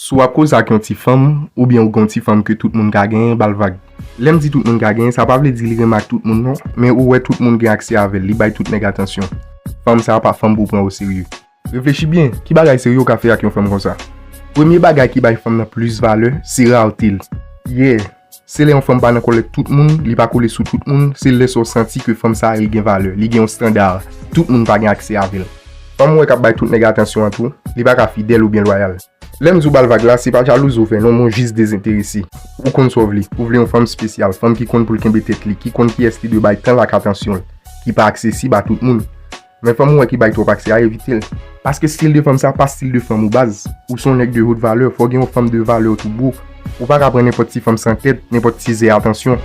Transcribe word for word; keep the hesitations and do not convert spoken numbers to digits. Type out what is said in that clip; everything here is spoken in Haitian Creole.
Si w ap koze ak yon ti fanm, oubyen ou gen yon ti fanm ke tout moun ka genyen, ba l vag. Lè m di tout moun ka genyen, sa pa vle di li renmen ak tout moun non, men ou wè tout moun gen aksè avè l, li bay tout nèg atansyon. Fanm sa a pa fanm pou w pran oserye. Reflechi byen, ki bagay serye w ka fè ak yon fanm konsa? Premye bagay ki bay fanm nan plis valè, se rarete l. Yeah, se lè yon fanm pa nan kòlèt tout moun, li pa kole sou tout moun, se lè sa w santi ke fanm sa a li gen valè, li gen yon estanda. Tout moun pa gen aksè avè l. Fanm ou wè k ap bay tout nèg atansyon an tou, li pa ka fidèl oubyen lwayal. Lè m di w ba l vag la, se pa jalouzi w fè non, men w jis dezenterese. Ou konn sa w vle. Ou vle yon fanm espesyal, fanm ki konn pou l kenbe tèt li, ki konn kiyès li dwe bay tan l ak atansyon l, ki pa aksesib a tout moun. Men fanm ou wè ki bay twòp aksè a, evite l. Paske stil de fanm sa pa stil de fanm ou baz. Ou se yon nèg de haute valeur, fò w gen yon fanm de valè tou bro. Ou pa ka pran nenpòt ti fanm san tèt, nenpòt ti zè atansyon.